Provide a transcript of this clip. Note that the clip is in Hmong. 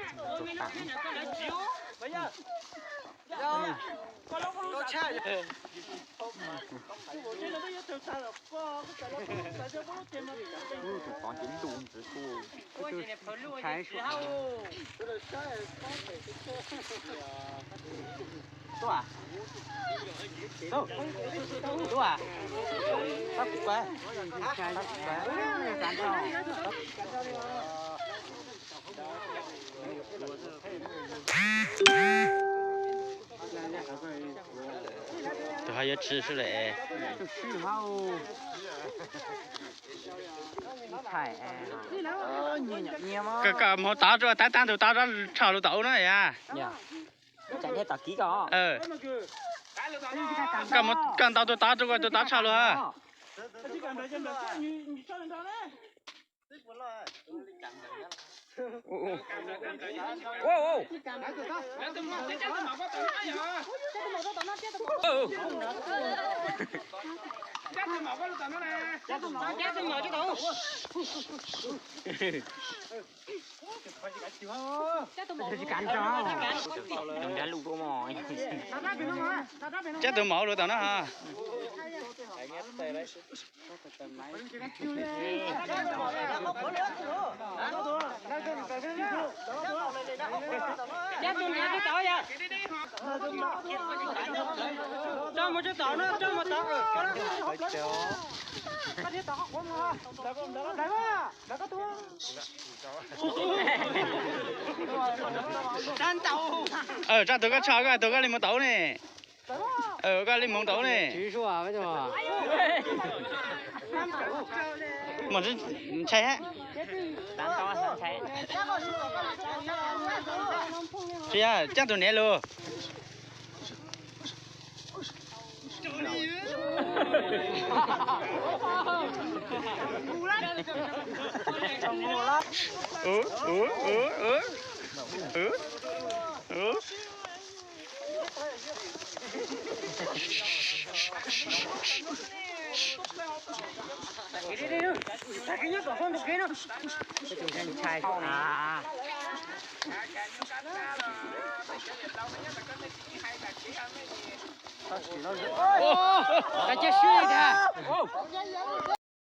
Tus tod ces lus ntxiv tuaj, tus ntshai suav. Tuaj, tuaj, pab kuv pab, pab kuv pab. Tus ho yuav tsis sawv daws es. Koj, koj mus tod rau, tab tab tus tod tshaj lus tom ub na yom. Koj mus, koj ntaus tus tod rau, tus tod tshaj lus. Nrog nrab lus dua mog. Cab tus mov lus tom no. Cab tus niam rau tod yom. Coj mus rau tod no, coj mus tod. Tsab tus koj tshaj, koj tus koj li mus tod ne. Koj li mus tod ne. Mus ntshai hab. Tsis yog, cab tus niam lus. Ua, koj cia swb li ntag.